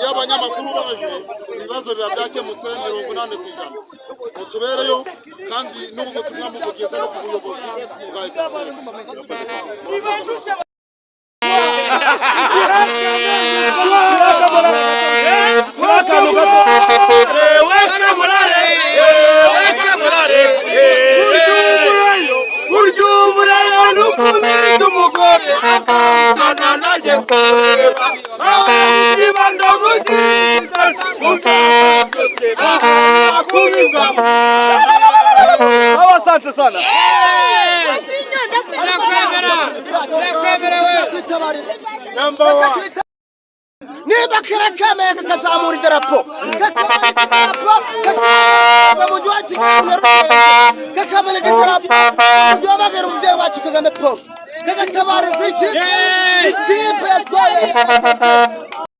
Iyo abanyamakuru baje, ibibazo biba byakemutse 80%. Mutubereyo kandi n'ubu butumwa mubugeze no ku buyobozi bwa Etincelles. Murakoze. Burya umurayo n'ukundira umugore akavugana nanjye kureba niba ndamuziza mu byaha byose bakubibwamo. Asante sana. Turakwemera, turakwemera we. Number one. Nimba kirakemeye kakazamura idarapo, kakamanika idarapo, kakaza mu mujyi wa Kigali Nyarugenge, kakamanika idarapo mu mujyi wa Magara, umubyeyi wacu Kagame Paul, kagatabariza ikipe yatwaye.